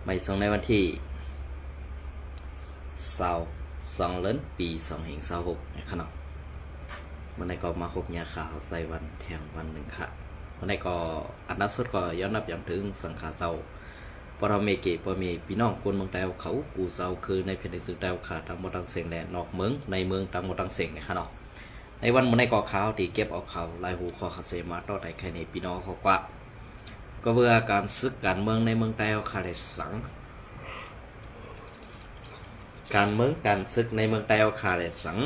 ໄປສົ່ງໃນວັນທີຊາວສອງ ເດືອນ ປີສອງພັນຊາວຫົກ ນະຄະເນາະ. ມື້ນີ້ກໍມາພົບຍາມຂ່າວໄຊວັນແທ່ງວັນໜຶ່ງຄ່ະ. ມື້ນີ້ກໍອັນດັບສຸດກໍຍອມຮັບຍອມເຖິງສັງຂາເຈົ້າ ພໍ່ເຖົ້າແມ່ເກ ພໍ່ແມ່ພີ່ນ້ອງຄົນເມືອງໃຕ້ເຮົາເຂົາ ກູ່ເຈົ້າຄືໃນແຜ່ນດິນເຊິ່ງໃຕ້ເຮົາຂ້າ ທັງໝົດທັງເສັງ ແລະ ນອກເມືອງໃນເມືອງ ທັງໝົດທັງເສັງ ນະຄະເນາະ. ໃນວັນມື້ນີ້ກໍຂ່າວທີ່ເກັບເອົາຂ່າວຫຼາຍຫົວຂໍ້ ຄາເຊມາຕໍ່ໄດ້ໄຂໃນພີ່ນ້ອງເຮົາກວ່າ ກໍເພື່ອການສຶກການເມືອງໃນເມືອງໃຕ້ເຮົາຂ້າໄດ້ສັງ ການເມືອງການສຶກໃນເມືອງໃຕ້ເຮົາຂ້າໄດ້ສັງ.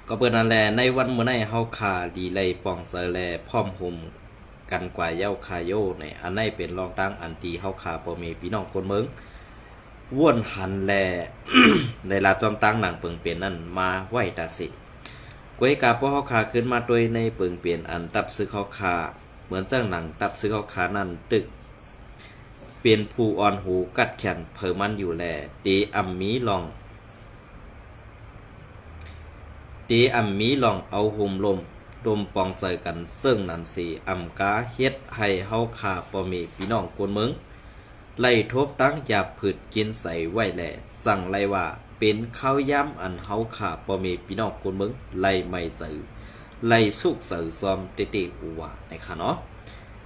ກໍເພື່ອນັ້ນແຫຼະ ໃນວັນມື້ນີ້ເຮົາຂ້າດີໄດ້ປ່ອງໃສ ແລະ ພ້ອມໂຮມ ກັນກວ່າເຍົາຄາໂຍ. ໃນອັນໃດເປັນລອງທາງອັນທີ່ເຮົາຂ້າພໍ່ແມ່ພີ່ນ້ອງຄົນເມືອງ ວນຫັນ ແລະ ໄດ້ລາດຈອມຕັ້ງໜັງເປິງເປັນນັ້ນມາໄວ້ຕາເສ. ກວຍກາພວກເຮົາຂ້າຂຶ້ນມາໂດຍໃນເປິງເປັນອັນຕັບຊຶກເຮົາຂ້າ ເໝືອນຈັ່ງໜັງຕັບຊຶກເຮົາຂ້ານັ້ນ ຕຶກເປັນຜູ້ອ່ອນຫູກັດແຂນເຜີມັນຢູ່ແລ ເຕອຳມີລອງ ເຕອຳມີລອງເອົາໂຮມລົມດົມປອງໃສ່ກັນເຊິ່ງນັ້ນເສ ອຳກາເຮັດໃຫ້ເຮົາຂ້າພໍ່ແມ່ພີ່ນ້ອງຄົນເມືອງ ໄລ່ທົບຕັ້ງຢາບຜືດກິນໃສໄວ້ແລ ສັງໄລ່ວ່າເປັນຄາວຍາມອັນເຮົາຂ້າພໍ່ແມ່ພີ່ນ້ອງຄົນເມືອງ ໄລ່ໄໝ້ໃຈ ໄລ່ສຸກໃຈຊອມເຕໆ ຫວາໃນຄະເນາະ.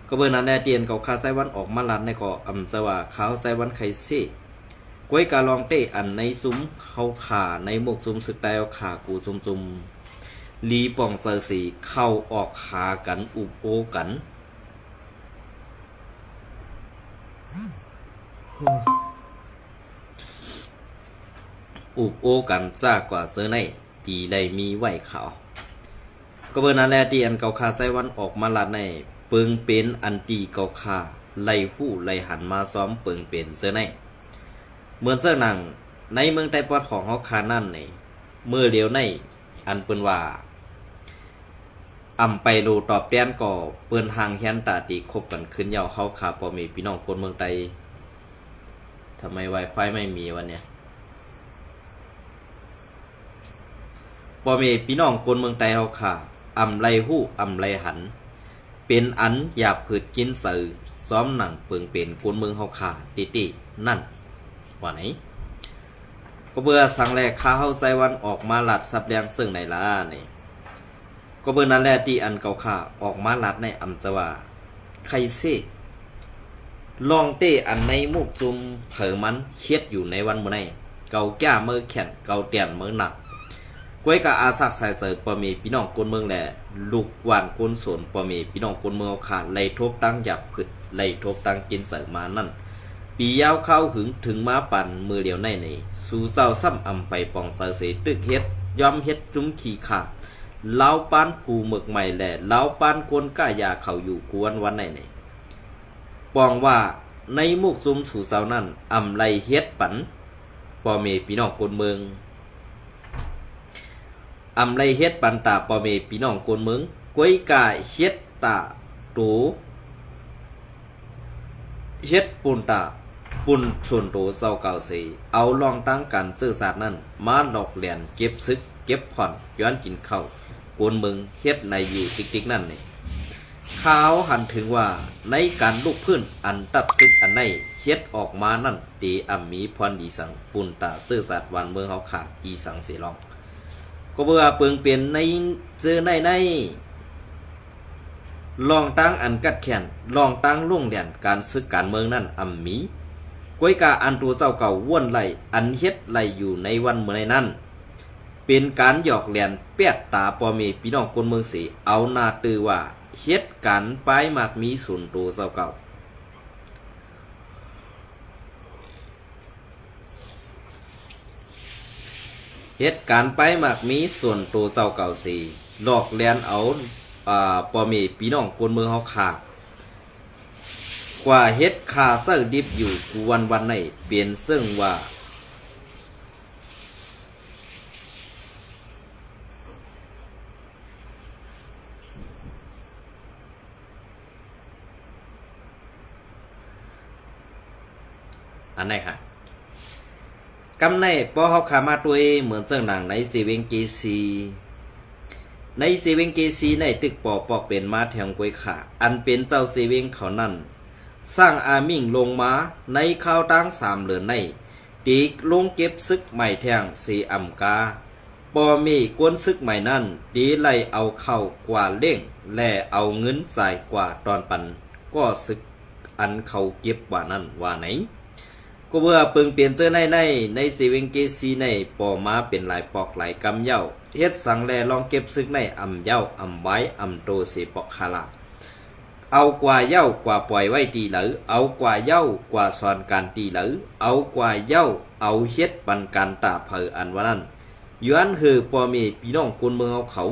ກໍເບີນັ້ນແຫຼະ ທີ່ອັນເຂົາຂ້າໄຊວັນອອກມາລາດໃນກໍອຳຈະວ່າ ຂ່າວໄຊວັນໄຄເຊ ກວຍກາລອງເຕະອັນໃນຊຸມເຮົາຂ້າ ໃນໝູ່ຊຸມຊຶກໃຕ້ເຮົາຂ້າ ກູ່ຊຸມໆ ລີປ່ອງເຊີສີ ເຂົ້າອອກຫາກັນ ອຸບໂອ້ກັນ ອຸບໂອ້ກັນ ຈາກກວ່າເຈີໃນ ທີ່ໄດ້ມີໄວ້ຂ່າວ. ກໍເບີນັ້ນແຫຼະ ທີ່ອັນເຂົາຂ້າໄຊວັນອອກມາລາດໃນ ເປິງເປັນອັນທີ່ເຂົາຂ້າໄລ່ຮູ້ໄລ່ຫັນມາຊອມເປິງເປັນເຈີໃນ ເໝືອນເຈີໜັງໃນເມືອງໃຕ້ປອດຂອງເຮົາຂ້ານັ້ນໃນ ມື້ຫຼຽວໃນ ອັນເພິ່ນວ່າ ອຳໄປໂລຕອບແທນກໍເພິ່ນຫ່າງແຮນຕາຕີຄົບກັນຂຶ້ນເຍົາ ເຮົາຂ້າພໍ່ແມ່ພີ່ນ້ອງຄົນເມືອງໃຕ້. ທຳໄມວາຍຟາຍໄມ່ມີວັນເນຍ? ພໍ່ແມ່ພີ່ນ້ອງຄົນເມືອງໃຕ້ເຮົາຂ້າ ອຳໄລຮູ້ອຳໄລຫັນ ເປັນອັນຢາກຜືດກິນໃສ ຊອມໜັງເປິງເປັນຄົນເມືອງເຮົາຂ້າຕິຕິນັ້ນ ວ່າໄນ? ກໍເພື່ອສັງແລ ຂ້າເຮົາໄຊວັນອອກມາລາດສັບແລງເຊິ່ງໃນລານີ້. ກໍເບີນັ້ນແຫຼະ ທີ່ອັນເຂົາຂ້າອອກມາລາດໃນອຳຈະວ່າ ໄຄເຊ ລອງເຕະອັນໃນໝູ່ຈຸມເຜີມັນເຮັດຢູ່ໃນວັນມື້ໃນ ເຂົາກ້າເມີແຂນ ເຂົາແຕ່ນເມີໜັກ ກວຍກາອາສັກສາຍເຈີພໍ່ແມ່ພີ່ນ້ອງຄົນເມືອງ ແລະ ລູກຫວ່ານຄົນສວນພໍ່ແມ່ພີ່ນ້ອງຄົນເມືອງເຮົາຂ້າ ໄລ່ທົບຕັ້ງຢາກຜຶດ ໄລ່ທົບຕັ້ງກິນໃສມານັ້ນ ປີຍາວຄາວຫຶງ ເຖິງມາປານມື້ຫຼຽວໃນນີ້ ສູ່ເຈົ້າຊ້ຳອຳໄປປອງໃສເສ ຕຶກເຮັດ ຍອມເຮັດຈຸມຂີ້ຂ້າ ລາວປານພູເໝິກໄໝ້ ແລະ ລາວປານຄົນຄ້າຢາເຂົາຢູ່ກູ່ວັນໆໃນນີ້ ປອງວ່າໃນໝູ່ຊຸມສູ່ເຈົ້ານັ້ນ ອຳໄລເຮັດປັນພໍ່ແມ່ພີ່ນ້ອງຄົນເມືອງ ອຳໄລເຮັດປັນຕາພໍ່ແມ່ພີ່ນ້ອງຄົນເມືອງ ກວຍກາເຮັດຕາໂຕ ເຮັດປຸນຕາ ປຸນສ່ວນໂຕເຈົ້າເກົ່າເສ ເອົາລອງຕັ້ງການເຈີສາດນັ້ນ ມາຫຼອກແຫຼນເກັບຊຶກເກັບຜ່ອນ ຍ້ອນກິນເຂົ້າ ກົນເມືອງເຮັດໃນຢູ່ຕິກໆນັ້ນນີ້ ຂ່າວຫັນເຖິງວ່າ ໃນການລຸກຟື້ນອັນຕັບຊຶກອັນໃດເຮັດອອກມານັ້ນ ເຕອຳມີພອນດີສັງ ປຸນຕາເຊື້ອຊາດບ້ານເມືອງເຮົາຂ້າອີສັງເສລອງ ກໍເພື່ອເປິງເປັນໃນເຈີໃນໃນ ລອງຕັ້ງອັນກັດແຂນ ລອງຕັ້ງໂລງແລນການຊຶກການເມືອງນັ້ນອຳມີ ກວຍກາອັນໂຕເຈົ້າເກົ່າວນໄລ່ ອັນເຮັດໄລ່ຢູ່ໃນວັນມື້ໃນນັ້ນ ເປັນການຢອກແລນແປດຕາພໍ່ແມ່ພີ່ນ້ອງຄົນເມືອງເສ ເອົາໜ້າຕື້ວ່າ ເຮັດການປ້າຍໝາກມີສ່ວນໂຕເຈົ້າເກົ່າ ເຮັດການປ້າຍໝາກມີສ່ວນໂຕເຈົ້າເກົ່າເສ ຫຼອກແລນເອົາ ອາ ພໍ່ແມ່ພີ່ນ້ອງຄົນເມືອງເຮົາຂ້າ ກວ່າເຮັດຄ່າໃຊ້ດິບຢູ່ກູ່ວັນໆໃນ ເປັນເຊິ່ງວ່າ ອັນໃດຫາ ກຳໃນ ພໍເຮົາຂ້າມາຕົວເອງ ເໝືອນເຊິ່ງໜັງໃນເຊເວັງເກຊີ ໃນເຊເວັງເກຊີໃນຕຶກປໍປອກເປັນມາແຖວກວຍຂ້າ ອັນເປັນເຈົ້າເຊເວັງເຂົານັ້ນ ສ້າງອາມິ່ງລົງມາໃນຄາວຕັ້ງສາມເດືອນໃນ ເຕລົງເກັບຊຶກໃໝ່ແທ້ງເສອຳກາ ພໍ່ແມ່ກົນຊຶກໃໝ່ນັ້ນ ເຕໄລ່ເອົາເຂົ້າກວ່າລ້ຽງ ແລະ ເອົາເງິນຈ່າຍກວ່າຕອນປັນກໍຊຶກ ອັນເຂົາເກັບວ່ານັ້ນວ່າໃນ. ກໍເມື່ອເປິງເປັນເຈີໃນໃນ ໃນເຊເວັງເກຊີໃນ ປໍມາເປັນຫຼາຍປອກຫຼາຍກຳເຍົາ ເຮັດສັງແລລອງເກັບຊຶກໃນອຳເຍົາອຳວາຍອຳໂຕເສປອກຄາລາ ເອົາກວ່າເຍົາກວ່າປ່ອຍໄວ້ທີ່ເລີ ເອົາກວ່າເຍົາກວ່າສອນການທີ່ເລີ ເອົາກວ່າເຍົາເອົາເຮັດປັນການຕາເຜີອັນວ່ານັ້ນ ຍ້ອນເຮີພໍ່ແມ່ພີ່ນ້ອງຄົນເມືອງເຮົາເຂົາ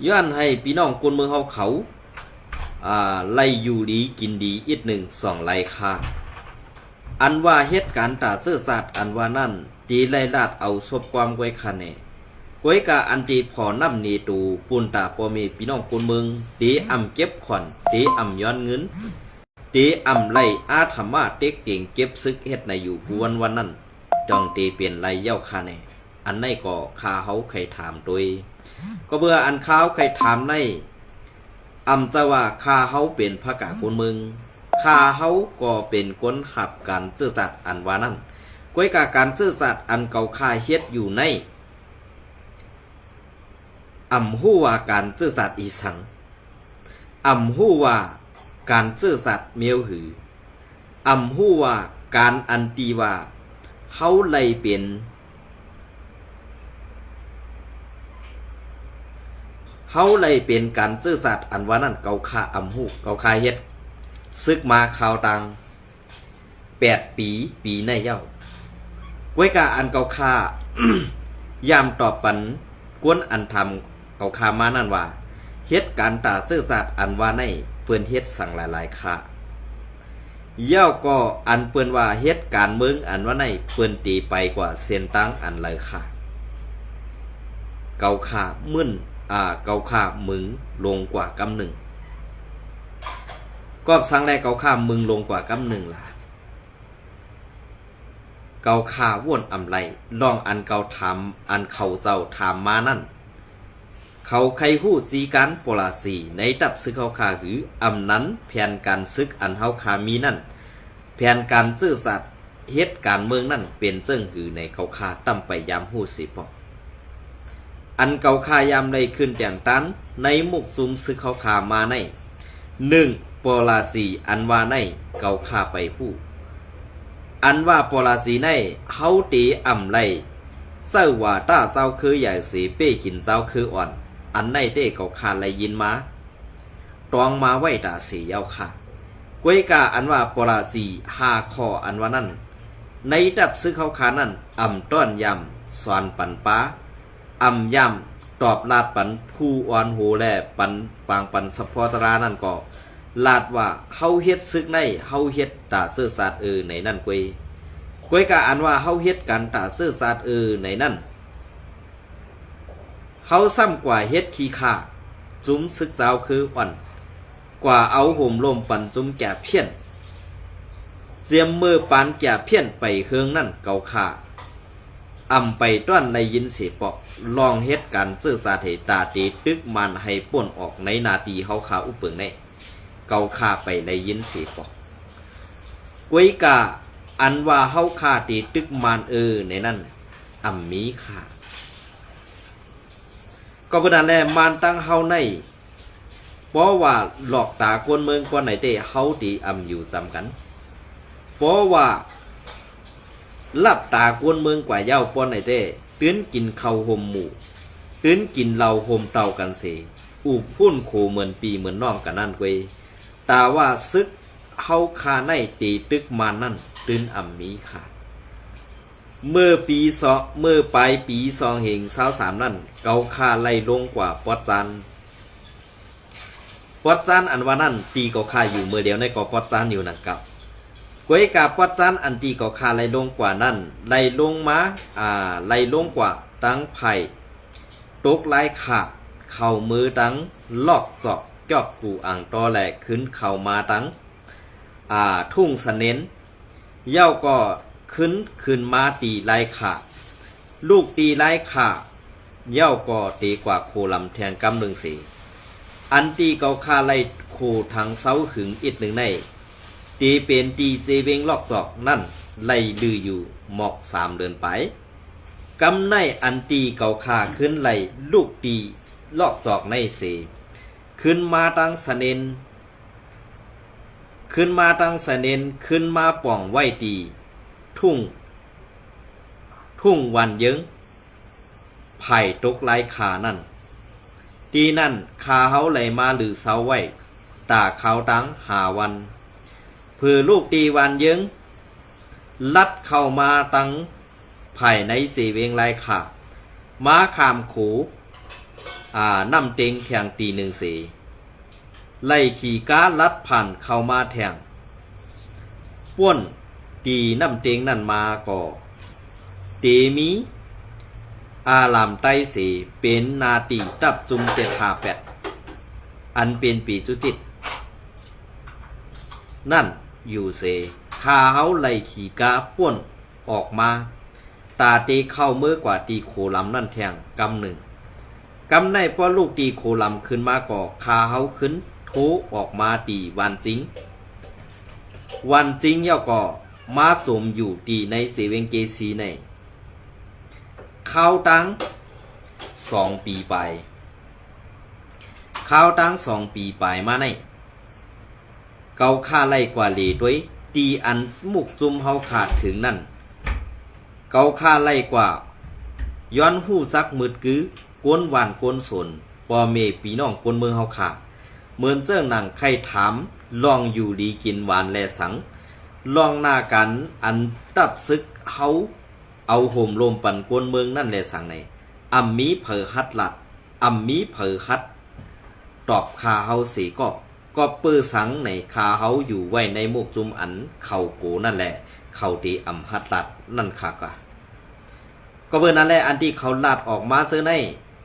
ຍ້ອນໃຫ້ພີ່ນ້ອງຄົນເມືອງເຮົາເຂົາ ອ່າ ໄດ້ຢູ່ດີກິນດີອີກໜຶ່ງສອງໄລຄາ ອັນວ່າເຮັດການຕາເຊື້ອຊາດອັນວ່ານັ້ນ ເຕໄດ້ລາດເອົາສົບຄວາມໄວ້ຄະແນ ກວຍກາອັນເຕພໍນ້ຳເນໂຕ ປຸນຕາພໍ່ແມ່ພີ່ນ້ອງຄົນເມືອງ ເຕອຳເກັບຂວັນ ເຕອຳຍ້ອນເງິນ ເຕອຳໄລ່ອາທຳມາເຕັກເຕັງເກັບຊຶກເຮັດໃນຢູ່ກູວັນວັນນັ້ນ ຕ້ອງເຕເປັນໄລເຍົາຄະແນ. ອັນໃນກໍຂ້າເຮົາໄຂຖາມໂດຍ ກໍເມື່ອອັນຂ້າເຮົາໄຂຖາມໃນ ອຳຈະວ່າຂ້າເຮົາເປັນພະກາຄົນເມືອງ ຂ້າເຮົາກໍເປັນຄົນຮັບການເຊື້ອຊາດອັນວ່ານັ້ນ ກວຍກາການເຊື້ອຊາດອັນເຂົາຂ້າເຮັດຢູ່ໃນ ອຳຮູ້ວ່າການເຊື້ອຊາດອີສັງ ອຳຮູ້ວ່າການເຊື້ອຊາດແນວໃດ ອຳຮູ້ວ່າການອັນທີ່ວ່າເຮົາໄລ່ເປັນ ເຮົາໄລ່ເປັນການເຊື້ອຊາດອັນວ່ານັ້ນ ເຂົາຂ້າອຳຮູ້ ເຂົາຂ້າເຮັດຊຶກມາຄາວຕັ້ງ ແປດປີ ປີໃນເຍົາ ກວຍກາອັນເຂົາຂ້າ ຢ້ຳຕອບປັນ ຄົນອັນຖາມເຂົາຂ້າມານັ້ນວ່າ ເຮັດການຕາເຊື້ອຊາດອັນວ່າໃນ ເພິ່ນເຮັດສັງຫຼາຍໆຄາ ເຍົາກໍອັນເພິ່ນວ່າເຮັດການເມືອງອັນວ່າໃນ ເພິ່ນເຕໄປກວ່າເສັ້ນທາງອັນໃດຄາ ເຂົາຂ້າມຶນ ອາ ເຂົາຂ້າມຶງລົງກວ່າກຳໜຶ່ງ ກອບສັງແລເຂົາຂ້າມຶງລົງກວ່າກຳໜຶ່ງລະ ເຂົາຂ້າວົນອຳໄລ ລອງອັນເຂົາຖາມ ອັນເຂົາເຈົ້າຖາມມານັ້ນ ເຂົາໄຄຮູ້ຈີການປໍລາຊີໃນຕັບຊຶກເຮົາຂ້າຫື ອຳນັ້ນແຜນການຊຶກອັນເຮົາຂ້າມີນັ້ນ ແຜນການເຊື້ອຊາດເຮັດການເມືອງນັ້ນເປັນເຊິ່ງຫືໃນ ເຂົາຂ້າຕ່ຳໄປຢາມຮູ້ເສປອກ ອັນເຂົາຂ້າຢາມໄດ້ຂຶ້ນແຕ້ມຕານໃນໝູ່ຊຸມຊຶກເຮົາຂ້າມາໃນ ໜຶ່ງ ປໍລາຊີອັນວ່າໃນ ເຂົາຂ້າໄປຮູ້ ອັນວ່າປໍລາຊີໃນ ເຮົາເຕອຳໄລ່ ເຈົ້າວ່າຕ້າເຈົ້າຄືໃຫຍ່ເສເປ້ກິນເຈົ້າຄືອ່ອນ ອັນໃນເຕເຂົາຂ້າໄດ້ຍິນມາ ຕ້ອງມາໄວ້ຕາເສເຍົາຄາ ກວຍກາອັນວ່າປໍລາຊີຫ້າຂໍ້ອັນວ່ານັ້ນ ໃນຕັບຊຶກເຮົາຂ້ານັ້ນ ອຳຕ້ອນຢາມສອນປັນປາ ອຳຢາມຕອບລາດປັນຜູ້ອ່ອນໂຫ ແລະ ປັນ ປາງປັນສະເພາະຕະລານັ້ນກໍ ລາດວ່າເຮົາເຮັດຊຶກໃນ ເຮົາເຮັດຕາເຊື້ອຊາດເອີໃນນັ້ນກວຍ ກວຍກາອັນວ່າເຮົາເຮັດການຕາເຊື້ອຊາດເອີໃນນັ້ນ ເຮົາຊ້ຳກວ່າເຮັດຂີ້ຂ້າ ຈຸມຊຶກເຈົ້າຄືອ່ອນ ກວ່າເອົາໂຫມລົມປັນຈຸມແກ່ພຽນ ຈຽມເມີປານແກ່ພຽນໄປເຮືອງນັ້ນເກົາຂ້າ ອຳໄປຕ້ອນໄດ້ຍິນເສປອກ ລອງເຮັດການເຈີສາເທຕາເຕຕຶກມານໃຫ້ປົ້ນອອກໃນໜ້າທີ່ເຮົາຂ້າອຸເປິງແນ່ ເກົາຂ້າໄປໄດ້ຍິນເສປອກ ກວຍກາອັນວ່າເຮົາຂ້າເຕຕຶກມານເອີໃນນັ້ນ ອຳມີຂ້າ ກໍເພາະນັ້ນແຫຼະ ມານຕັງເຮົາໃນ ເພາະວ່າຫຼອກຕາກວນເມືອງກ່ອນໃນເຕ ເຮົາຕີອຳຢູ່ຈຳກັນ ເພາະວ່າຫຼັບຕາກວນເມືອງກວ່າເຍົາກ່ອນໃນເຕ ຕື່ນກິນເຂົ້າໂຮມໝູ່ ຕື່ນກິນເຫຼົ້າໂຮມເຕົ່າກັນເສ ອຸບຫຸ້ນໂຄເໝືອນພີ່ເໝືອນນ້ອງກັນນັ້ນເວີຍ ຕາວ່າຊຶກເຮົາຂ້າໃນເຕຕຶກມານນັ້ນ ຕື່ນອຳມີຂ້າ ເມື່ອປີສອງ ເມື່ອປາຍປີສອງເຮງຊາວສາມນັ້ນ ເກົາຂ້າໄລ່ລົງກວ່າປອດຈານ ປອດຈານອັນວ່ານັ້ນ ທີ່ເກົາຂ້າຢູ່ເມື່ອດຽວໃນກໍປອດຈານຢູ່ນັ້ນເກົ່າ ກວຍກາປອດຈານອັນທີ່ເກົາຂ້າໄລ່ລົງກວ່ານັ້ນ ໄລ່ລົງມາ ອາ ໄລ່ລົງກວ່າທາງພາຍຕົກລາຍຂ້າ ເຂົ້າເມືອທາງລອກສອກຈອກກູອ່າງຕໍ່ ແລະ ຂຶ້ນເຂົ້າມາທາງ ອາ ທົ່ງສະເໜັນ ເຍົາກໍຂຶ້ນ ຂຶ້ນມາຕີລາຍຂ້າ ລູກຕີລາຍຂ້າ ເຍົາກໍເຕກວ່າໂຄລຳແທງກຳໜຶ່ງເສ ອັນທີ່ເກົາຂ້າໄລ່ໂຄ ໂຄທັງເຊົາຫຶງອິດໜຶ່ງໃນ ທີ່ເປັນທີ່ເຊເວັງລອກຈອກນັ້ນ ໄລ່ລືຢູ່ໝອກສາມເດືອນປາຍ. ກຳໃນອັນທີ່ເຂົາຂ້າຂຶ້ນໄລ່ລູກທີ່ລອກຈອກໃນເສ ຂຶ້ນມາຕັ້ງສະເໜັນ ຂຶ້ນມາຕັ້ງສະເໜັນ ຂຶ້ນມາປ່ອງໄວ້ທີ່ທຸ່ງ ທຸ່ງວັນເຢິງ ພາຍຕົກລາຍຂ້ານັ້ນ. ທີ່ນັ້ນຂ້າເຮົາໄລ່ມາລືເຊົາໄວ້ ຕາຄາວຕັ້ງຫ້າວັນ ເພື່ອລູກທີ່ວັນເຢິງ ລັດເຂົ້າມາຕັ້ງພາຍໃນເຊເວັງລາຍຂ້າ ມາຂ້າມໂຂ ອາ ນ້ຳເຕັງແຂງຕີໜຶ່ງເສ ໄລ່ຂີ່ກາລັດຜ່ານເຂົ້າມາແທງ ປ່ວນຕີນ້ຳເຕັງນັ້ນມາກໍ ເຕມີອາລາມໃຕ້ເສ ເປັນໜ້າທີ່ຕັບຈຸ່ມເຈັດຫ້າແປດ ອັນເປັນປີຈຸຈິດນັ້ນຢູ່ເສ ຂ້າເຮົາໄລ່ຂີ່ກາປ່ວນອອກມາ ຕາເຕເຂົ້າເມືອກວ່າທີ່ໂຂລຳນັ້ນແທງກຳໜຶ່ງ. ກຳໃນປ້ອນລູກທີ່ໂຂລຳຂຶ້ນມາກໍ ຂ້າເຮົາຂຶ້ນໂທອອກມາທີ່ວັນຈິງ ວັນຈິງ ແລ້ວກໍມາໂຈມຢູ່ທີ່ໃນເຊເວັງເກຊີໃນ ຄາວຕັ້ງສອງປີປາຍ ຄາວຕັ້ງສອງປີປາຍມາໃນ ເຂົາຂ້າໄລ່ກວ່າເລໂດຍ ທີ່ອັນໝູກຈຸ່ມເຮົາຂ້າເຖິງນັ້ນ ເຂົາຂ້າໄລ່ກວ່າ ຍ້ອນຮູ້ຈັກໝົດຄື ຄົນບ້ານຄົນຊົນ ພໍ່ແມ່ພີ່ນ້ອງຄົນເມືອງເຮົາຂ້າ ເໝືອນເຊິ່ງໜັງໄຂ່ຖາມ ລອງຢູ່ດີກິນຫວານແລສັງ ລອງໜ້າການອັນຕັບສຶກເຮົາ ເອົາໂຮມລົມປັນຄົນເມືອງນັ້ນແລສັງໃນ ອຳມີໃຜຮັດລັດ ອຳມີໃຜຮັດຕອບຂ້າເຮົາເສກໍ ກໍເປີສັງໃນຂ້າເຮົາຢູ່ໄວ້ໃນໝູກຈຸ່ມອັນເຂົາໂກນັ້ນແລ ເຂົາເຕອຳຮັດລັດນັ້ນຂ້າກະ ກໍເບີນັ້ນແລ ອັນທີ່ເຂົາລາດອອກມາເຊີໃນ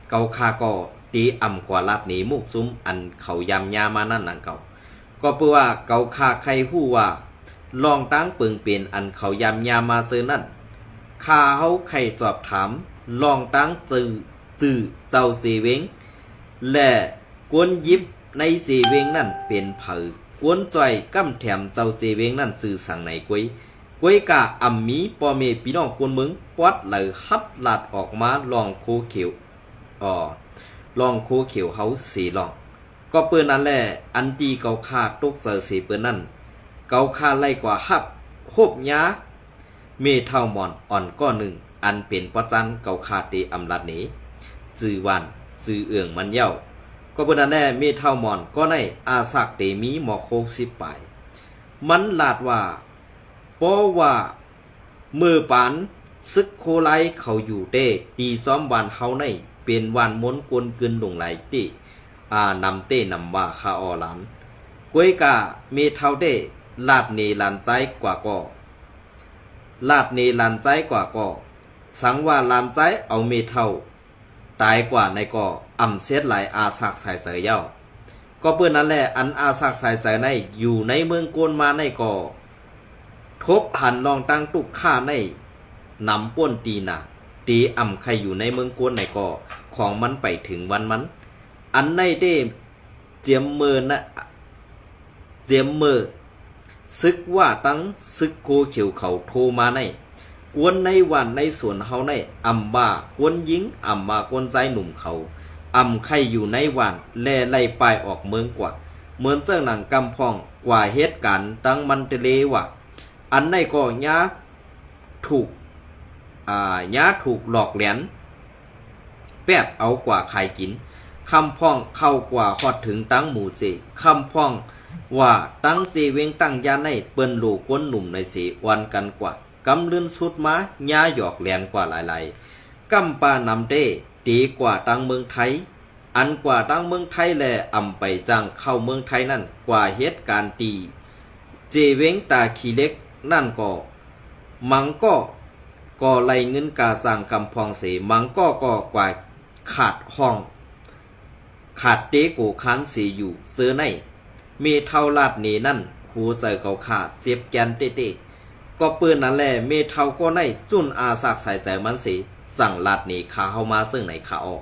ເຂົາຂ້າກໍເຕອຳກວ່າລາດເນໝູກຈຸ່ມອັນເຂົາຢາມຍາມານັ້ນນຳເຂົາ ກໍເປີວ່າເຂົາຂ້າໄຄຮູ້ວ່າ ລອງຕັ້ງເປິງເປັນອັນເຂົາຢາມຍາມາເຊີນັ້ນ ຂ້າເຮົາໄຄສອບຖາມ ລອງຕັ້ງຈື່ ຈື່ເຈົ້າເຊເວັງ ແລະ ຄົນຢິບໃນເຊເວັງນັ້ນເປັນໃຜ ຄົນຊ່ອຍກຳແຖມເຈົ້າເຊເວັງນັ້ນຊື່ສັງໃນ ກວຍ ກວຍກະອຳມີພໍ່ແມ່ພີ່ນ້ອງຄົນເມືອງ ປອດໄຫຼຮັດລາດອອກມາລອງໂຄຂຽວ ອໍ ລອງໂຄຂຽວເຮົາເສລອງ ກໍເປີນັ້ນແລ ອັນທີ່ເຂົາຂ້າຕົກໃຈເສເປີນັ້ນ ເຂົາຂ້າໄລ່ກວ່າຮັບ ໂຮບຍາ ເມເຖົ້າມອນອ່ອນກ້ອນໜຶ່ງ ອັນເປັນປະຈັນເຂົາຂ້າເຕອຳລັດເນ ຈື່ຫວານຈື່ເອືອງມັນເຍົາ ກໍເປີນັ້ນແລ ເມເຖົ້າມອນກໍໃນອາສັກເຕມີໝອກຫົກສິບປາຍ ມັນລາດວ່າ ເພາະວ່າເມື່ອປານ ຊຶກໂຄລາຍເຂົາຢູ່ເຕ ທີ່ຊອມບ້ານເຮົາໃນ ເປັນບ້ານມົນກົນກືນລຸງຫຼາຍເຕ ອາ ນຳເຕນຳວ່າຂ້າອໍຫຼານ ກວຍກະເມເຖົ້າເຕ ລາດເນຫຼານຊາຍກວ່າກໍ ລາດເນຫຼານຊາຍກວ່າກໍ ສັງວ່າຫຼານຊາຍເອົາເມເຖົ້າ ຕາຍກວ່າໃນກໍອຳເສດຫຼາຍອາສາກສາຍໃຈເຍົາ ກໍເປີນັ້ນແລ ອັນອາສາກສາຍໃຈໃນ ຢູ່ໃນເມືອງໂກນມາໃນກໍ ທົບຫັນລອງຕັ້ງຕຸກຂ້າໃນ ນຳປ່ວນຕີນາ ເຕອຳໄຄຢູ່ໃນເມືອງໂກນໃນກໍ ຂອງມັນໄປເຖິງວັນມັນ ອັນໃນເຕ ຈຽມເມີນະ ຈຽມເມີ ຊຶກວ່າຕັ້ງຊຶກໂຄຂຽວເຂົາໂທມາໃນ ຄົນໃນບ້ານໃນສວນເຮົາໃນ ອຳວ່າຄົນຍິງ ອຳວ່າຄົນຊາຍໜຸ່ມເຂົາ ອຳໄຄຢູ່ໃນບ້ານ ແລະ ໄລ່ປ່າຍອອກເມືອງກວ່າ ເໝືອນເຊິ່ງໜັງກຳພອງກວ່າເຫດການທັງມັນເຕເລວ່າ ອັນໃນກໍຍາ ຖືກ ອາ ຍາຖືກຫຼອກແຫຼນ ແປດເອົາກວ່າຂາຍກິນ ຄຳພອງເຂົ້າກວ່າຮອດເຖິງຕັງໝູເຈ ຄຳພອງວ່າຕັງເຈເວັງຕັ້ງຍາໃນ ເປີ້ນໂຫຼຄົນໜຸ່ມໃນເສ ອ່ອນກັນກວ່າ ກຳລຶນສຸດມາ ຍາຫຍອກແຫຼນກວ່າຫຼາຍໆ ກຳປານຳເຕ ເຕກວ່າຕັງເມືອງໄທ ອັນກວ່າທາງເມືອງໄທ ແລະ ອຳໄປຈ້າງເຂົ້າເມືອງໄທນັ້ນ ກວ່າເຮັດການຕີເຈເວັງຕາຂີ້ເຫຼັກນັ້ນກໍ ມັງກໍ ກໍໄລ່ເງິນກາຈ້າງກຳພອງເສ ມັງກໍ ກໍກວ່າຂາດຫ້ອງ ຂາດເຕໂກຄານເສຢູ່ເຈີໃນ ເມເຖົ້າລາດເນນັ້ນ ຫົວໃຈເຂົາຂ້າເຈັບແກ່ນເຕໆ ກໍເປີ້ນນັ້ນແລ ເມເຖົ້າກໍໄດ້ຈຸນອາສາກສາຍໃຈມັນເສ ສັ່ງລາດເນຂ້າເຮົາມາເຊິ່ງໃນຄາອອກ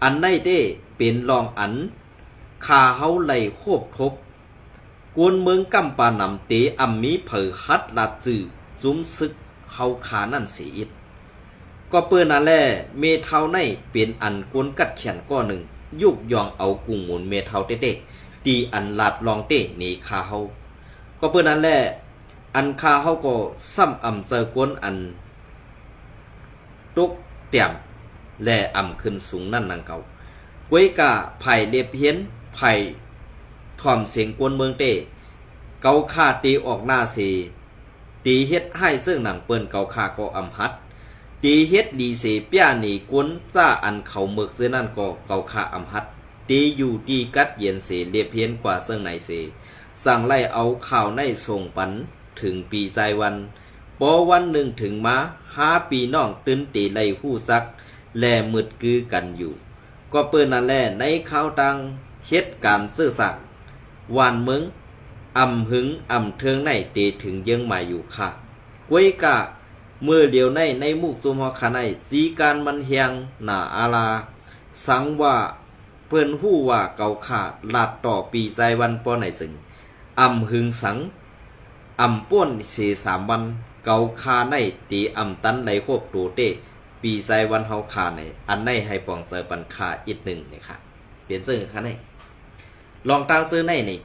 ອັນໃນເຕເປັນລອງອັນ ຂ້າເຮົາໄລ່ໂຄບທົບ ກວນເມືອງກຳປານຳ ເຕອຳມີໃຜຮັດລາດຈື່ຊຸມຊຶກເຮົາຂ້ານັ້ນເສອີກ. ກໍເປີນນັ້ນແລ ແມ່ເຖົ້າໃນເປັນອັນກວນກັດຂຽນກໍໜຶ່ງ ຍຸກຍ້ອງເອົາກຸງມູນແມ່ເຖົ້າເຕ້ໆ ທີ່ອັນລາດລ່ອງເຕ້ເນຂ້າເຮົາ. ກໍເປີນນັ້ນແລ ອັນຂ້າເຮົາກໍຊ້ຳອຳໃຈກວນອັນ ຕົກຕ່ຽມ ແລະ ອຳຂຶ້ນສູງນັ້ນນຳເກົ່າ. ກວຍກະ ພາຍເລັບຮຽນ ພາຍຖ່ອມສຽງກວນເມືອງເຕ້ ເກົາຂ້າເຕອອກໜ້າເສ ເຕເຮັດຮ້າຍເຊິ່ງໜັງເປີ້ນ ເກົາຂ້າກໍອຳຫັດ ເຕເຮັດດີເສ ເປັນໜີກວນຈ້າອັນເຂົາເມິກເຊິ່ງນັ້ນກໍເກົາຂ້າອຳຫັດ ເຕຢູ່ທີ່ກັດເຢັນເສ ເລັບຮຽນກວ່າເຊິ່ງໃນເສ ສັງໄລ່ເອົາຂ່າວໃນສົ່ງປັນ ເຖິງປີຊາຍວັນ. ພໍວັນໜຶ່ງເຖິງມາ ຫາພີ່ນ້ອງຕື່ນເຕໄດ້ຮູ້ຈັກ ແລະ ໝຶດກືກັນຢູ່. ກໍເປີນນັ້ນແລ ໃນຂ່າວຕ່າງເຫດການເຊື້ອຊາດ ຫວານເມືອງ ອຳຫຶງອຳເທິງໃນເຕເຖິງເຢີ້ອງມາຢູ່ຄ່າ. ກວຍກະ ເມື່ອຫຼຽວໃນ ໃນໝູ່ຊຸມຮອກຄະໃນ ຈີການມັນແຮງໜາອາລາ ສັງວ່າ ເພິ່ນຮູ້ວ່າເກົາຂ້າລາດຕໍ່ປີຊາຍວັນປໍໃນເຊິ່ງ ອຳຫຶງສັງ ອຳປ້ນເສສາມວັນ ເກົາຂ້າໃນເຕອຳຕັນໄລ່ໂຄບໂຕເຕ້ ປີຊາຍວັນເຮົາຂ້າໃນ ອັນໃນໃຫ້ປອງເຈີປັນຂ້າອີກໜຶ່ງເນຂ້າ ເປັນເຊິ່ງຂ້າໃນ ລອງຕັ້ງເຈີໃນນີ້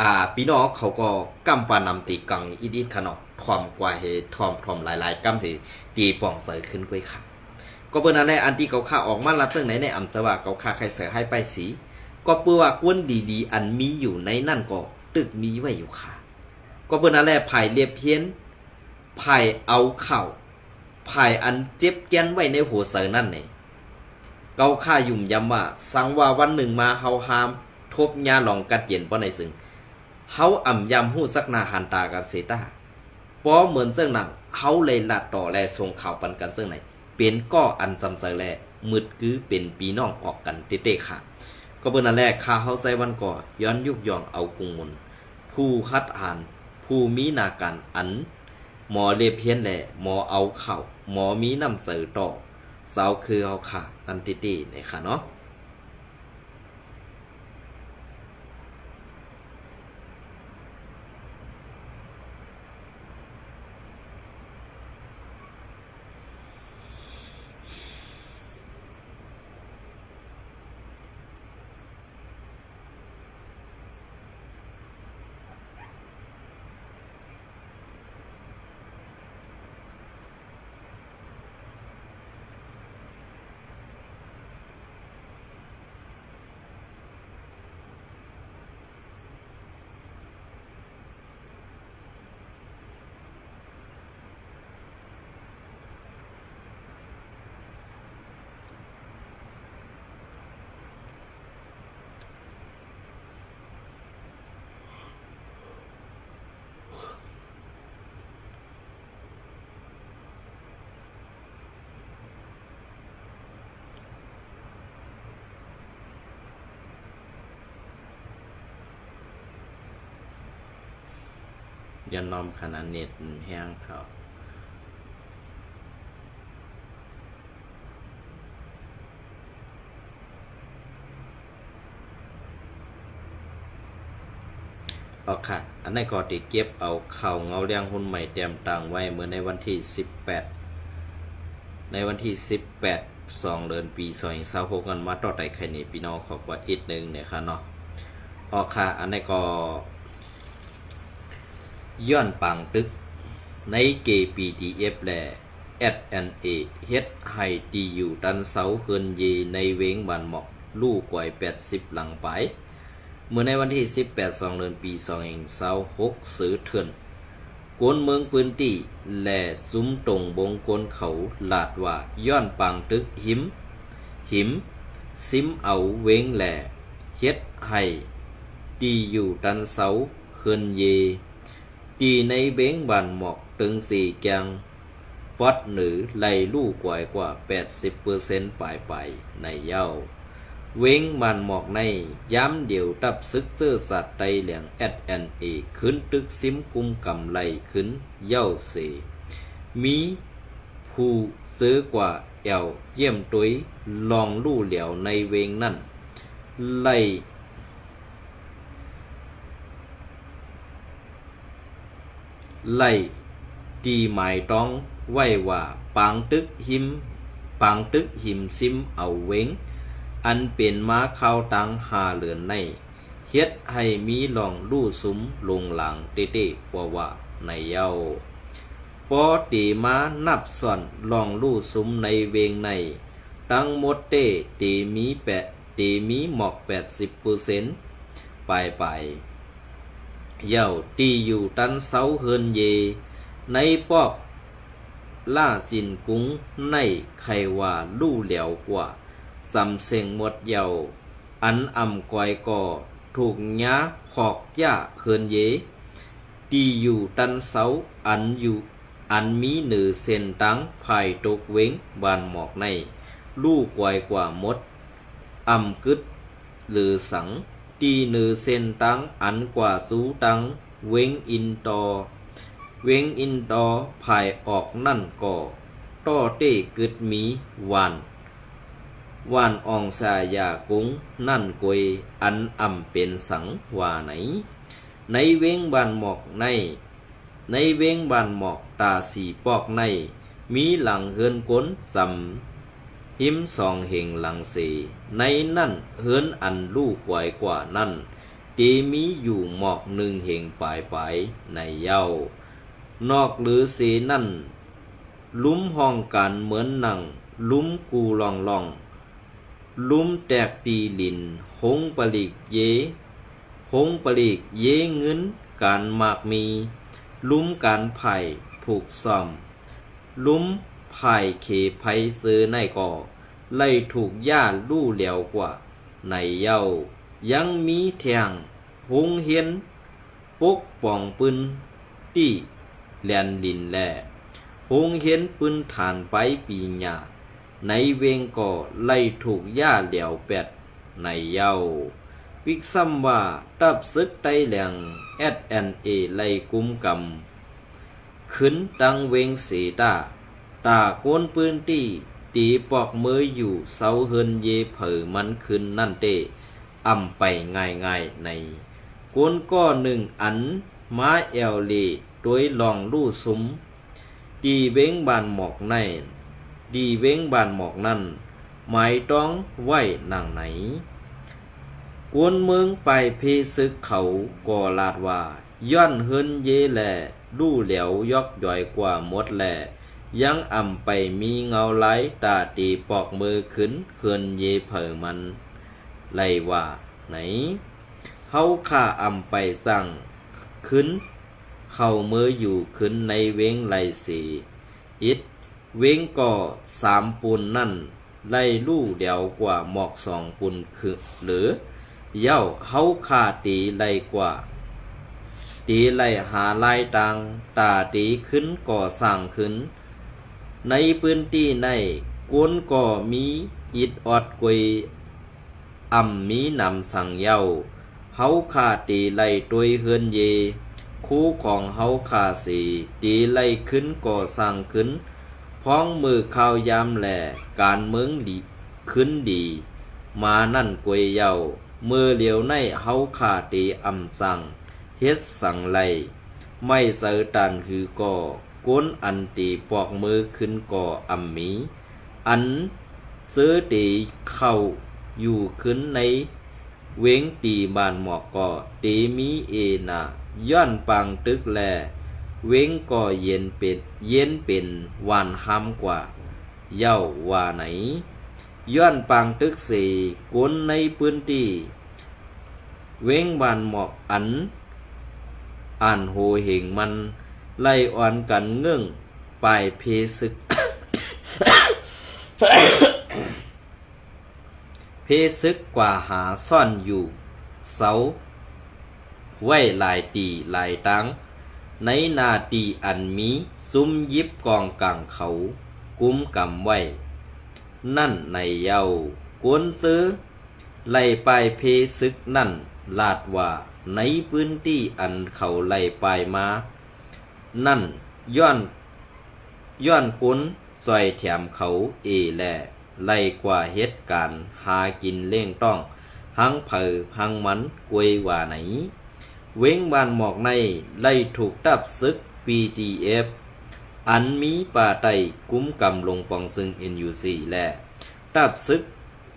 ອ່າ ພີ່ນ້ອງເຂົາກໍກຳປານຳຕີກັງອີກໆ ຂະເນາະ ຖ່ອມກວ່າເຮ ຖ່ອມ ຖ່ອມຫຼາຍໆ ກຳທີ່ ຕີປອງໃສ່ຂຶ້ນກວ່າອີກຄ່ະ. ກໍເປີນນັ້ນແຫຼະ ອັນທີ່ເຂົາຂ້າອອກມາລາດເຊິ່ງໃນ ໃນອຳຈະວ່າເຂົາຂ້າໄຄເສີໃຫ້ໄປສີ ກໍເປີວ່າກວນດີໆ ອັນມີຢູ່ໃນນັ້ນກໍຕຶກມີໄວ້ຢູ່ຄ່ະ. ກໍເປີນນັ້ນແຫຼະ ພາຍເລັບຮຽນ ພາຍເອົາເຂົ້າ ພາຍອັນເຈັບແກ່ນໄວ້ໃນຫົວໃຈນັ້ນແຫຼະ ເຂົາຂ້າຫຍຸ່ມຢຳວ່າ ສັງວ່າວັນໜຶ່ງມາເຮົາຫາມທົບຍາລອງກັດເຢັນປໍໃນເຊິ່ງ ເຮົາອຳຢາມຮູ້ຈັກໜ້າຫັນຕາກັນເສຕາ ພໍເໝືອນເຊິ່ງນັ້ນ ເຮົາໄລ່ລາດຕໍ່ ແລະ ສົ່ງຂ່າວປັນກັນເຊິ່ງໃນ ເປັນກໍອັນຈຳໃຈ ແລະ ໝຶດກືເປັນພີ່ນ້ອງອອກກັນເຕ້ໆ ຄ່ະ. ກໍເປີນນັ້ນແຫຼະ ຂ້າເຮົາໃຈວັນກໍຍ້ອນຍຸກຍ້ອງເອົາກຸງມຸນ ຜູ້ຫັດຫານ ຜູ້ມີໜ້າການ ອັນໝໍເລັບຮຽນ ແລະ ໝໍເອົາເຂົ້າ ໝໍມີນ້ຳໃຈຕໍ່ຊາວຄືເຮົາຂ້ານັ້ນເຕ້ໆ ເນຂ້າເນາະ. ຢ່ານອມຂະໜາດເນັດແຮງເທົ່າ. ເອົາຄ່ະ ອັນໃດກໍໄດ້ເກັບເອົາຂ່າວເງົາແລງຮຸ່ນໃໝ່ແຕ້ມຕັ້ງໄວ້ເມື່ອໃນວັນທີສິບແປດ ໃນວັນທີສິບແປດ ສອງເດືອນ ປີສອງພັນຊາວຫົກ ນັ້ນ ມາຕໍ່ໄດ້ໄຂແນພີ່ນ້ອງເຂົາກວ່າອີກໜຶ່ງເນຍຄ່ະເນາະ. ເອົາຄ່ະ ອັນໃດກໍ ຍ້ອນປາງຕຶກໃນເກ ບີທີເອັຟ ແລະ ເອັສເອັນເອ ເຮັດໃຫ້ທີ່ຢູ່ຕັນເຊົາເຮືອນເຢໃນເວງບ້ານໝອກ ລູກກວາຍແປດສິບຫຼັງປາຍ. ເມື່ອໃນວັນທີສິບແປດ ສອງເດືອນ ປີສອງພັນຊາວຫົກ ເສືອເຖື່ອນ ກວນເມືອງພື້ນທີ່ ແລະ ຊຸມຕົງບົງກວນເຂົາລາດວ່າ ຍ້ອນປາງຕຶກຫິມ ຫິມ ຊິມເອົາເວງ ແລະ ເຮັດໃຫ້ທີ່ຢູ່ຕັນເຊົາເຮືອນເຢ ທີ່ໃນເວງບ້ານໝອກເຕີງເຊແກງ ປອດເໜີໄລ່ລູກກວາຍກວ່າແປດສິບເປີເຊັນປາຍໆ ໃນເຍົາວ ເວງບ້ານໝອກໃນ ຍາມດຽວ ຕັບຊຶກເຊື້ອຊາດໄຕແຫຼງ ເອັສເອັນເອ ຂຶ້ນຕຶກຊິມກຸມກຳໄລ່ຂຶ້ນເຍົາວເຊ ມີຜູ້ເຈີກວ່າແອວຢ້ຽມໂຕຍ ລອງຮູ້ແຫຼວໃນເວງນັ້ນ ໄລ່ ໄລ່ຕີໝາຍຕ້ອງໄວ້ວ່າ ປາງຕຶກຫິມ ປາງຕຶກຫິມຊິມເອົາເວັງ ອັນເປັນມາຄາວຕັ້ງຫ້າເດືອນໃນ ເຮັດໃຫ້ມີລ່ອງຫຼູ່ຊຸມລົງລາງເຕະໆວ່າໆໃນເຍົາ. ພໍເຕມານັບສ່ວນລ່ອງຫຼູ່ຊຸມໃນເວັງໃນ ທັງໝົດເຕ ເຕມີແປະ ເຕມີໝອກແປດສິບເປີເຊັນປາຍໆເຍົາ. ທີ່ຢູ່ຕັນເຊົາເຮືອນເຢ ໃນປອກລາຊິນກຸງໃນ ໄຂວ່າຫຼູ່ແຫຼວກວ່າ ສຳເສັງໝົດເຍົາ. ອັນອຳກອຍກໍ ທຸກຍາພອກຢາເຮືອນເຢ ທີ່ຢູ່ຕັນເຊົາ ອັນຢູ່ ອັນມີເໜີເສັ້ນທາງພາຍຕົກເວັງບ້ານໝອກໃນ ຫຼູ່ກອຍກວ່າໝົດ ອຳກຶດເຫຼືອສັງ ທີ່ເໜີເສັ້ນທາງອັນກວ່າສູ່ທາງເວັງອິນຕໍ ເວັງອິນຕໍພາຍອອກນັ້ນກໍ ຕໍ່ເຕກຶດມີຫວ່ານ ຫວ່ານອອງສາຢາກຸງນັ້ນກວຍ ອັນອຳເປັນສັງວ່າໃນ. ໃນເວັງບ້ານໝອກໃນ ໃນເວັງບ້ານໝອກຕາສີປອກໃນ ມີຫຼັງເຮືອນກົນສຳຫິມສອງເຫງຫຼັງເສ ໃນນັ້ນເຮືອນອັນຫຼູ່ກວາຍກວ່ານັ້ນ ເຕມີຢູ່ໝອກໜຶ່ງເຫງປາຍໆໃນເຍົາ. ນອກເຫຼືອເສນັ້ນ ລຸ່ມຫ້ອງການເໝືອນໜັງ ລຸ່ມກູ່ລ່ອງໆ ລຸ່ມແຕກຕີລິນ ໂຮງປະລີກເຢ ໂຮງປະລີກເຢເງິນການໝາກມີ ລຸ່ມການຜາຍຜູກສ້ອມ ລຸ່ມຜາຍເຂໄພເຊີໃນກໍ ໄລ່ຖືກຢາຫຼູ່ແຫຼວກວ່າໃນເຍົາ. ຍັງມີແທ່ງໂຮງຮຽນ ປົກປ້ອງພື້ນທີ່ແດນດິນ ແລະ ໂຮງຮຽນພື້ນຖານປາຍປີຍາໃນເວັງກໍໄລ່ຖືກຢາແຫຼວແປດໃນເຍົາ. ປິກຊ້ຳວ່າ ທັບເສິກໄຕ້ແຫຼງ ເອສເອັນເອ ໄລ່ກຸມກຳ ຂຶ້ນຕັ້ງເວັງເສຕາ ຕາຄົນພື້ນທີ່ຕີປອກເມີຢູ່ເຊົາເຮືອນເຢເຜີມັນຄືນນັ້ນເຕ ອຳໄປງ່າຍໆໃນ. ຄົນກໍໜຶ່ງອັນມາແອວເລໂດຍລ່ອງຫຼູ່ຊຸມ ທີ່ເວັງບ້ານໝອກໃນ ທີ່ເວັງບ້ານໝອກນັ້ນ ໝາຍຕ້ອງໄວ້ດັ່ງໃນ. ຄົນເມືອງປາຍເພຊຶກເຂົາກໍລາດວ່າ ຍ້ອນເຮືອນເຢແລ ຫຼູ່ແຫຼວຢອກຢອຍກວ່າໝົດແລ ຍັງອຳໄປມີເງົາລາຍຕາຕີປອກເມີຂຶ້ນເຮືອນເຢເຜີມັນ ໄລ່ວ່າໃນ. ເຮົາຂ້າອຳໄປສ້າງຄືນ ເຂົ້າເມີຢູ່ຄືນໃນເວັງໄລ່ເສ ອິດເວັງກໍສາມປູນນັ້ນ ໄລ່ຫຼູ່ແຫຼວກວ່າໝອກສອງປູນຄືເລີເຍົາ. ເຮົາຂ້າເຕໄລ່ກວ່າ ເຕໄລ່ຫາລາຍຕ່າງ ຕາເຕຂຶ້ນກໍ່ສ້າງຄືນ ໃນພື້ນທີ່ໃນ ຄົນກໍມີອິດອອດກວ່າ ອຳມີນຳສັງເຍົາ. ເຮົາຂ້າເຕໄລ່ໂຕຍເຮືອນເຢ ຄູຂອງເຮົາຂ້າເສ ເຕໄລ່ຂຶ້ນກໍ່ສ້າງຄືນ ພ້ອງເມີຂ່າວຍາມແລ ການເມືອງດີ ຄືນດີມານັ້ນກວຍເຍົາ. ເມີຫຼຽວໃນເຮົາຂ້າເຕອຳສັງ ເຮັດສັງໄລ່ ໄມ້ເຊີຕານຫືກໍ ຄົນອັນເຕປອກເມີຂຶ້ນກໍອຳມີ ອັນເຊີເຕເຂົ້າຢູ່ຄືນໃນເວັງຕີບ້ານໝອກກໍເຕມີເອນາ ຍ້ອນປາງຕຶກແລ ເວັງກໍເຢັນເປັນ ເຢັນເປັນຫວ່ານຫ້າມກວ່າເຍົາວ່າໃນ. ຍ້ອນປາງຕຶກເສ ຄົນໃນພື້ນທີ່ ເວັງບ້ານໝອກອັນ ອັນໂຫເຫັງມັນ ໄລ່ອ່ອນກັນເງື່ອນປາຍເພຊຶກ ເພຊຶກກວ່າຫາຊ່ອນຢູ່ເຊົາໄວ້ຫຼາຍທີ່ຫຼາຍທາງ ໃນໜ້າທີ່ອັນມີຊຸມຢິບກອງກາງເຂົາກຸມກຳໄວ້ນັ້ນໃນເຍົາ. ຄົນເຈີ ໄລ່ປາຍເພຊຶກນັ້ນລາດວ່າ ໃນພື້ນທີ່ອັນເຂົາໄລ່ປາຍມານັ້ນ ຍ້ອນ ຍ້ອນຄົນຊ່ອຍແຖມເຂົາເອແລ ໄລ່ກວ່າເຮັດການຫາກິນລ້ຽງຕ້ອງ ທັງໃຜທັງມັນກວຍວ່າໃນ. ເວັງບ້ານໝອກໃນ ໄລ່ຖືກທັບເສິກ BGF ອັນມີພາຍໃຕ້ກຸມກຳລົງປອງຊຶງ NUG ແລະ ທັບຊຶກ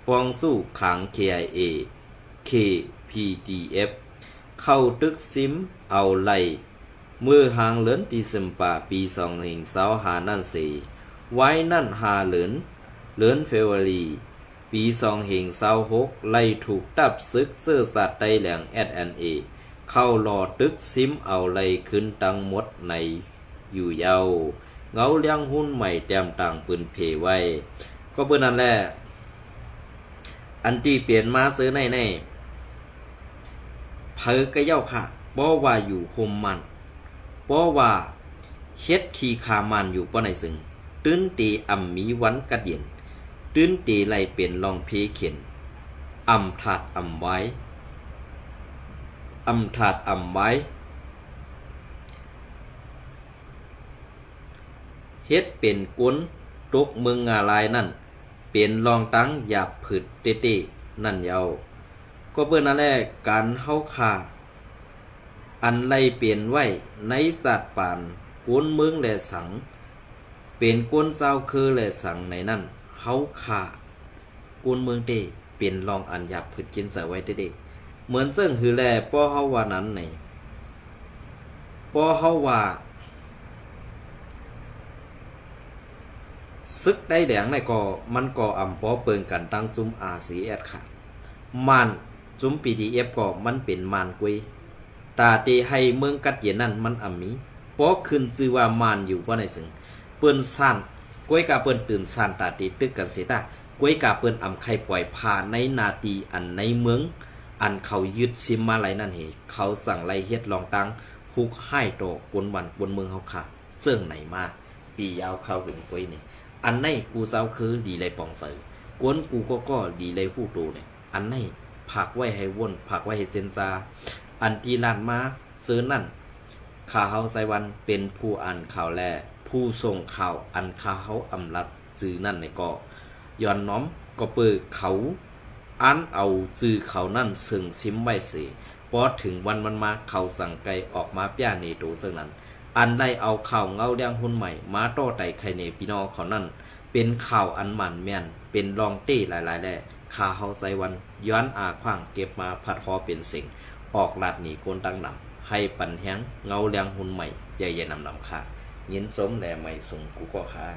ປອງສູ້ຂາງ KIA KPDF ເຂົ້າຕຶກຊິມເອົາໄລ່ ເມື່ອຫາງເດືອນເຊັບເທີມເບີ ປີສອງພັນຊາວຫ້ານັ້ນເສ, ວາຍນັ້ນຫ້າເດືອນ, ເດືອນເຟບຣາຣີ ປີສອງພັນຊາວຫົກ ໄລ່ຖືກທັບຊຶກເຊື້ອຊາດໄຕ້ແຫຼງ SNA ເຂົ້າລໍຕຶກຊິມເອົາໄລ່ຄືນທັງໝົດໃນຢູ່ເຍົາ. ເງົາລຽງຮຸ່ນໃໝ່ແຕ້ມຕ່າງປືນເພໄວ້. ກໍເປັນນັ້ນແຫຼະ ອັນທີ່ເປັນມາເທື່ອໃນໃນ ໃຜກະເຍົາຄ່າ ບໍ່ວ່າຢູ່ຮົ່ມມ່ານ ບໍ່ວ່າເຮັດຂີ້ຂ້າມ່ານຢູ່ປານໃດເຊິ່ງ ຕື່ນເຕອ່ຳມີວັນກັດເຢັນ, ຕື່ນເຕໄລ່ເປັນລ່ອງເພເຂັນ, ອຳທາດອຳວາຍ, ອຳທາດອຳວາຍ ເຮັດເປັນຄົນຕົກເມືອງງາລາຍນັ້ນ ເປັນລ່ອງຕັ້ງຢາບຜືດເຕ້ໆນັ້ນເຍົາ. ກໍເປັນນັ້ນແຫຼະ ການເຮົາຂ້າ ອັນໄລ່ເປັນໄວ້ໃນຊາດປານຄົນເມືອງແລະສັງ ເປັນຄົນຊາວເຄີແລະສັງໃນນັ້ນ ເຮົາຂ້າຄົນເມືອງເຕ້ ເປັນລ່ອງອັນຢາບຜືດກິນໃຈໄວ້ເດ້ໆ. ເໝືອນເຊິ່ງຫືແລ ພໍເຮົາວ່ານັ້ນໃນ ພໍເຮົາວ່າ ຊຶກໄດ້ແດງໃນກໍ ມັນກໍອຳພໍເປິງກັນຕັ້ງຈຸ້ມ RCSS ຄ່າ ມ່ານ ຈຸ້ມ PDF ກໍມັນເປັນມ່ານກວຍ ຕາເຕໃຫ້ເມືອງກັດເຢັນນັ້ນມັນອຳມີ ພໍຂຶ້ນຊື່ວ່າມ່ານຢູ່ບໍ່ໄດ້ເຊິ່ງ ເປີ້ນສ້ານ ກວຍກາເປີ້ນຕື່ນສ້ານ ຕາເຕຕຶກກັນເສຍຕາ ກວຍກາເປີ້ນອຳໄຂ່ປ່ອຍພາໃນໜ້າທີ່ອັນໃນເມືອງ ອັນເຂົາຍຶດຊິມມາໄລນັ້ນເຮ ເຂົາສັ່ງໄລເຮັດລອງຕັ້ງ ຮຸກຮ້າຍຕໍ່ຄົນບ້ານຄົນເມືອງເຮົາຄ່າ ເຊິ່ງໃນມາ ປີຍາວຄາວເປັນກວຍນີ້ ອັນໃນກູເຈົ້າຄືດີໄລປອງໃສ ກວນກູກໍກໍດີໄລຮູ້ໂຕນີ້ ອັນໃນຝາກໄວ້ໃຫ້ວົນ ຝາກໄວ້ໃຫ້ເຊັນຊາ ອັນທີ່ລ້ານມາເຊີນນັ້ນ ຂ້າເຮົາໄຊວັນເປັນຜູ້ອ່ານຂ່າວ ແລະ ຜູ້ສົ່ງຂ່າວ ອັນຂ້າເຮົາອຳລັດຈື່ນັ້ນນີ້ກໍ ຍ້ອນນ້ອມກໍເປີເຂົາອ່ານເອົາຈື່ເຂົານັ້ນເຊິ່ງຊິມໄວ້ເສ ພໍເຖິງວັນມັນມາ ເຂົາສັ່ງໄກ່ອອກມາປຽເນໂຕເຊິ່ງນັ້ນ ອັນໄດ້ເອົາຂ່າວເງົາລຽງຮຸ່ນໃໝ່ມາຕໍ່ໄຕໄຂ່ເນພີ່ນ້ອງເຂົານັ້ນ ເປັນຂ່າວອັນໝັ້ນແມ່ນ ເປັນລ່ອງເຕ້ຫຼາຍໆແລ ຂ້າເຮົາໄຊວັນ ຍ້ອນອາຂວ້າງເກັບມາພັດຫໍເປັນເສັງ ອອກລາດໜີຄົນຕັ້ງນຳ ໃຫ້ປັນແຮງເງົາລຽງຮຸ່ນໃໝ່ ໃຫຍ່ໆນຳໆຄ່າ. ຍິນຊົມ ແລະ ໄໝສູງກູກໍຄ່າ.